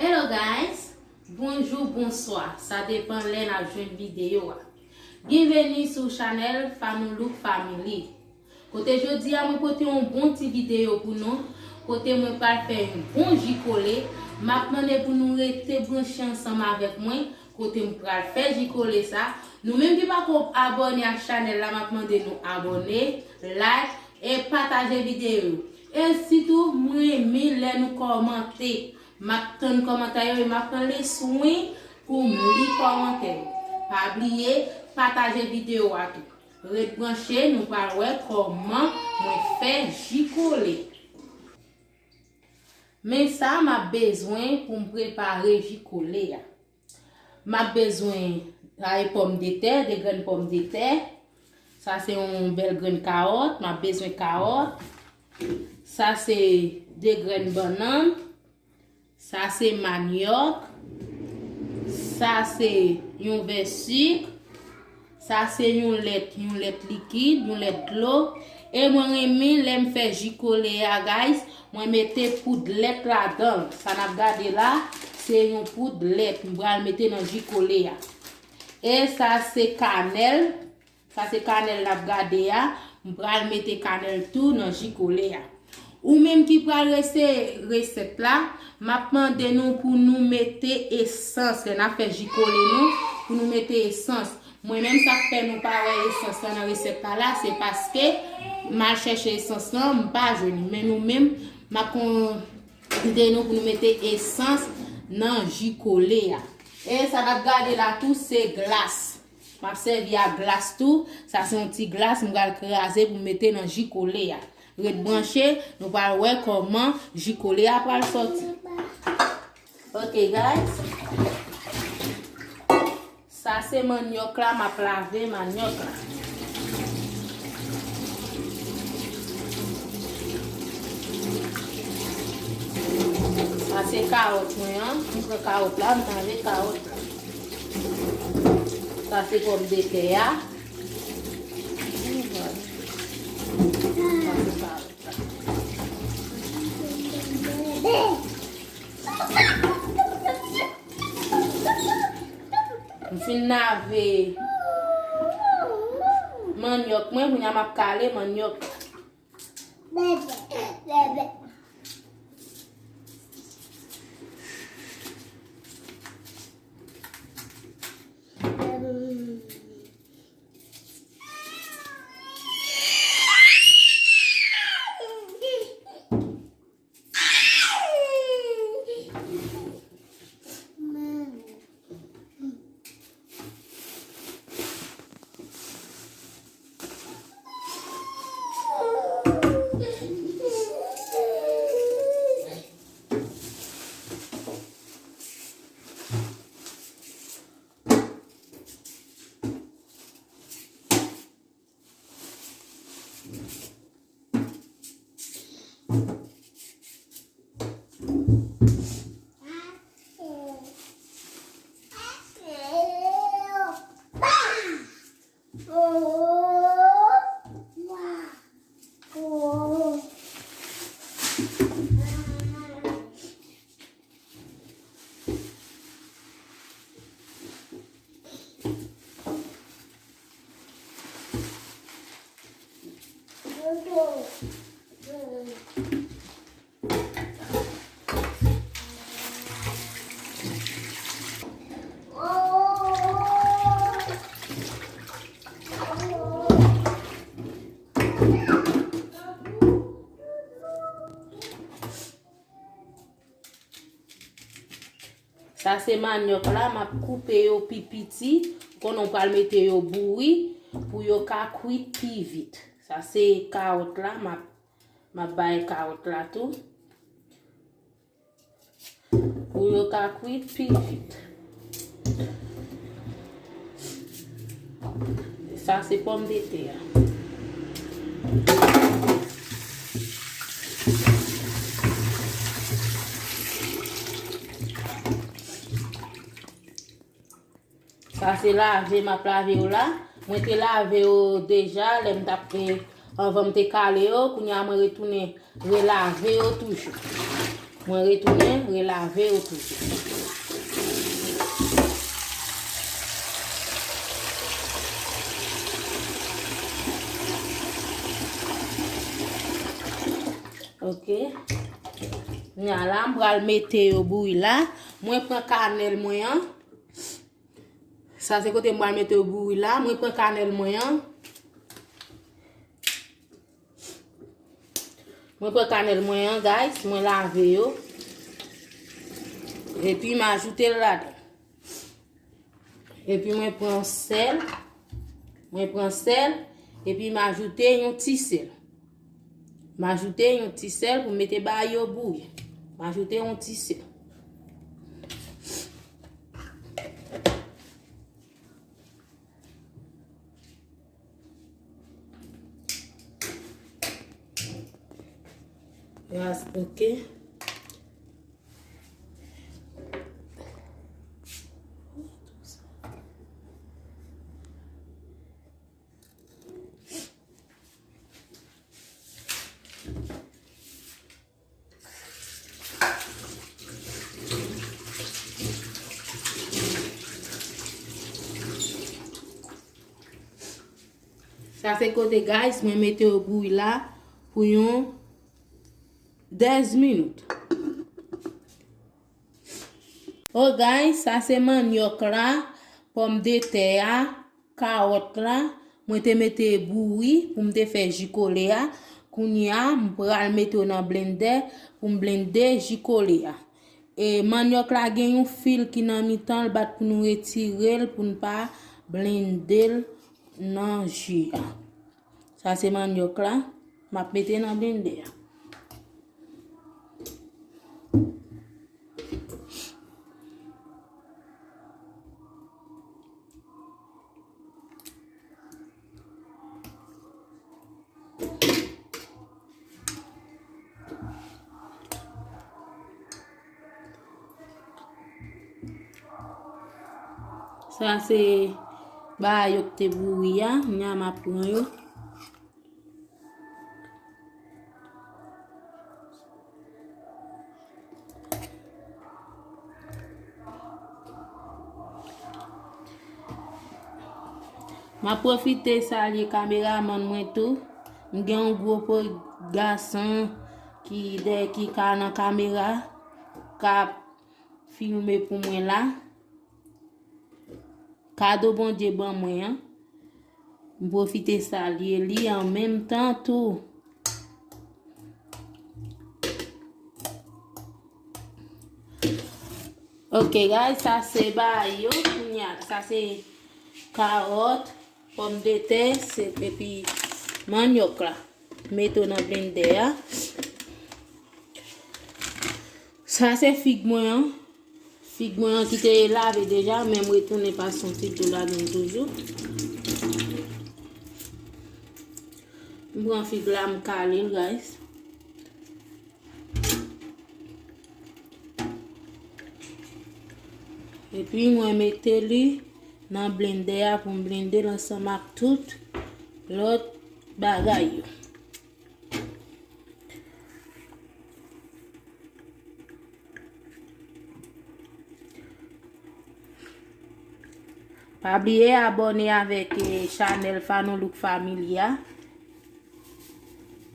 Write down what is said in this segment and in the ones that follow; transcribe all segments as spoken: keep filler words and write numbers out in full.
Hello guys, bonjou, bonswa, sa depann lè n ap jwenn videyo a. Byenveni sou chanèl Famou Look Family. Kote jodi a mwen pote yon bon ti videyo pou nou, kote mwen pral fè yon bon ji kole, m ap mande pou nou rete branche ansanm avèk mwen, kote m pral fè ji kole sa. Nou menm ki pako abòne ak chanèl la, m ap mande nou abòne, like, e pataje videyo. E sitou, mwen renmen lè nou kòmante. M ap tann kòmantè yo e m ap pran le swen pou m li kòmantè yo. Pa bliye, pataje videyo a tou. Ret branche, nou pral wè kòman mwen fè ji kole. Men sa m ap bezwen pou m prepare ji kole a. M ap bezwen, sa e pòmdetè, de grenn pòmdetè. Sa se yon bèl grenn kawòt. M ap bezwen kawòt. Sa se de grenn bannann. Sa se manyòk. Sa se yon vè sik. Sa se yon lèt, yon lèt likid, yon lèt dlo. E mwen renmen lè m fè ji kole a, guys, mwen mete poud lèt ladan l. Sa n ap gade la, se yon poud lèt m pral mete nan ji kole a. E sa se kanèl. Sa se kanèl n ap gade a. M pral mete kanèl tou nan ji kole a. Ou menm ki pral reseye resèt la, m ap mande nou pou nou mete esans. Lè n ap fè ji kole nou, pou nou mete esans. Mwen menm, sa k fè nou pa wè esans lan nan resèt la la, se paske m al chèche esans lan, m pa jwenn li. Men nou menm, m ap konvide nou pou nou mete esans nan ji kole a. E sa n ap gade la tou, se glas. M ap sèvi ak glas tou. Sa se yon ti glas m pral kraze pou m mete nan ji kole a. Ret branche, nou pral wè kòman ji kole a pral sòti. Ok, guys. Sa se manyòk la, m ap lave manyòk la. Sa se kawòt mwen an. M pran kawòt la, m lave kawòt la. Sa se pòmdetè a. Sa se kawòt la. M fin lave manyòk mwen, kounye a m ap kale manyòk la. Sa se manyòk la, m ap koupe yo pi piti. Ou konnen w pral mete yo bouri pou yo ka kwit pi vit. Sa se kawòt la, m ap, m ap bay kawòt la tou. Pou yo ka kwit pi vit. Sa se pòmdetè a. Sa se lave m ap lave yo la. Mwen te lave yo deja lè m t ap, eh, anvan m te kale yo. Kounye a mwen retounen relave yo toujou. M Mwen retounen relave yo toujou. Ok. Kounye a la, m pral mete yo bouyi la. Mwen pran kanèl mwen an. Sa se kote m pral mete yo bouyi la. Mwen pran kanèl mwen an. Mwen pran kanèl mwen an, guys. Mwen lave yo. Epi m ajoute l ladan. Epi mwen pran sèl. Mwen pran sèl. Epi m ajoute yon ti sèl. M ajoute yon ti sèl pou m mete ba yo bouyi. M ajoute yon ti sèl. Yes, ok. Sa se kote, guys, mwen mete yo bouyi la pou yon dèz minit. Oh, guys, sa se manyòk la, pòmdetè a, kawòt la, mwen te mete bouyi pou m te fè ji kole a. Kounye a, m pral mete yo nan blendè pou m blende ji kole a. E manyòk la gen yon fil ki nan mitan l, bat pou nou retire l, pou n pa blende l nan ji a. Sa se manyòk la, m ap mete nan blendè a. Sa se bagay yo k te bouyi a, kounye a m ap pran yo. M ap pwofite salye kameramann mwen tou. M gen yon gwo po gason ki dèyè, ki ka nan kamera, k ap filme pou mwen la. Kado Bondye ban mwen an. M pwofite salye li an menm tan tou. Ok, guys, sa se bagay yo. Kounye a, sa se kawòt, pòmdetè, se, epi manyòk la. Mete yo nan blendè a. Sa se fig mwen an. Fig mwen an ki te lave deja, men m retounen pase yon ti dlo ladan l toujou. M pran fig la, m kale l, guys. Epi mwen mete li nan blendè a pou m blende l ansanm ak tout lòt bagay yo. Pa bliye abòne avèk, eh, chanèl Fanou Look Family a.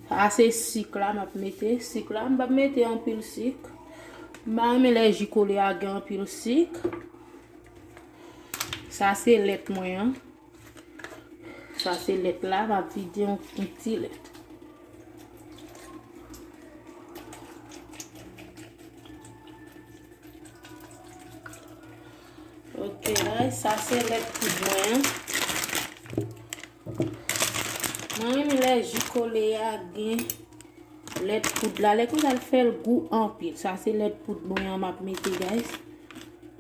Sa se sik la, m ap mete sik la. M p ap mete anpil sik. M pa renmen lè ji kole a gen anpil sik. Sa se lèt mwen an. Sa se lèt la, m ap vide yon, yon ti lèt. Ok, guys, sa se lèt poud mwen an. Mwen renmen lè ji kole a gen lèt poud la. Lèt poud la fè l gou anpil. Sa se lèt poud mwen an m ap mete, guys.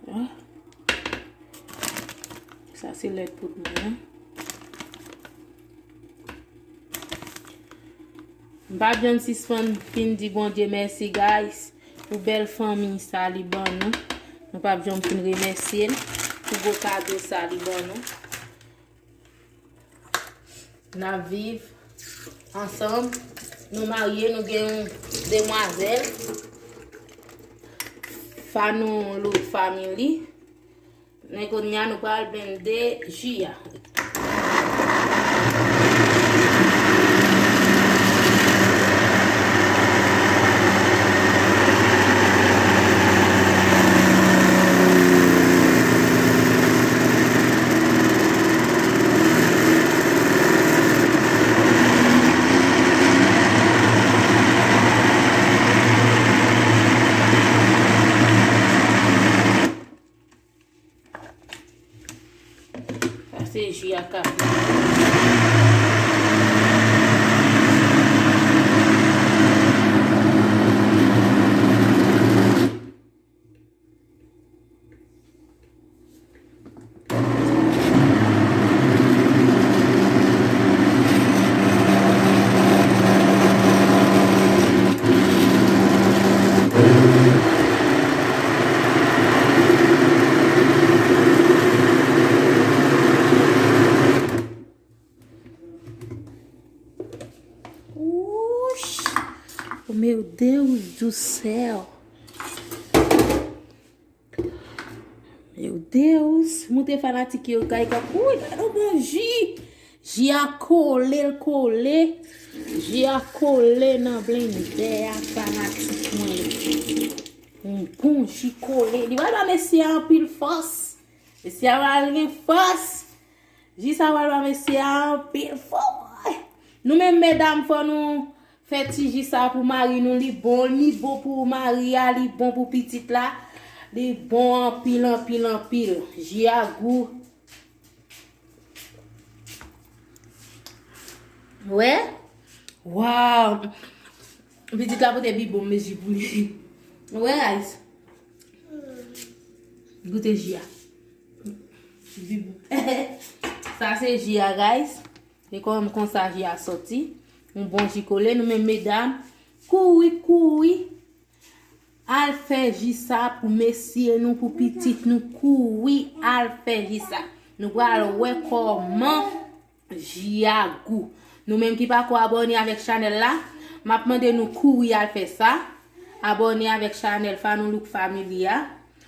Ah. Sa se lèt poud mwen an. M p ap janm sispann fin di Bondye mèsi, guys, pou bèl fanmi sa li ban nou. Nou p ap janm fin remèsye l pou gwo kado sa li ban nou. N ap viv ansanm. Nou marye, nou gen yon demwazèl. Fanou Look Family. Men kounye a nou pral blende ji a. Sa se ji a k ap. Ouch! Meu Deus do céu! Meu Deus! Moute fanatik yo kay kap. Ui, gade yon bon ji! Ji a kole, l kole. Ji a kole nan blendè a, fanatik mwen yo. Yon bon ji kole. Li pral ba mesye a anpil fòs. Mesye a pral gen fòs. Ji sa pral ba mesye a anpil fòs. Nou menm medam, fò nou fè ti ji sa pou mari nou, li bon, li bon pou mari a, li bon pou pitit la. Li bon anpil, anpil, anpil. Ji a gou. Wè? Waw! Pitit la pote bibon, m met ji pou li. Wè, guys? Goute ji a. Bibon. Sa se ji a, guys. E kòm konsa ji a soti. Yon bon ji kole, nou menm medam. Kouri, kouri. Al fè ji sa pou mesye nou, pou pitit nou. Kouri, al fè ji sa. Nou pral wè kòman ji a gou. Nou menm ki pako abòne avèk chanèl la, m ap mande nou kouri al fè sa. Abòne avèk chanèl Fanou Look Family a.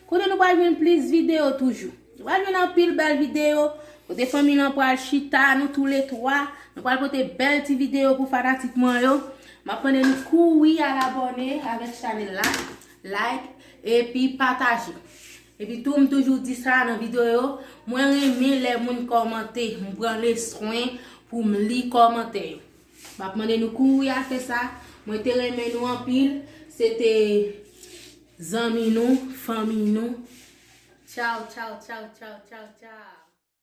Kote nou pral jwenn plis videyo toujou. Nou pral jwenn anpil bèl videyo. Kote fanmi lan pral chita, nou toulètwa. Nou pral pote bèl ti videyo pou fanatik mwen yo. M ap mande nou kouri al abòne avèk chanèl la, like, epi pataje. Epi tou, m toujou di sa nan videyo yo, mwen renmen lè moun kòmante, m pran le swen pou m li kòmantè yo. M ap mande nou kouri al fè sa. Mwen te renmen nou anpil. Se te zanmi nou, fanmi nou. Tchaw, tchaw, tchaw, tchaw, tchaw, tchaw.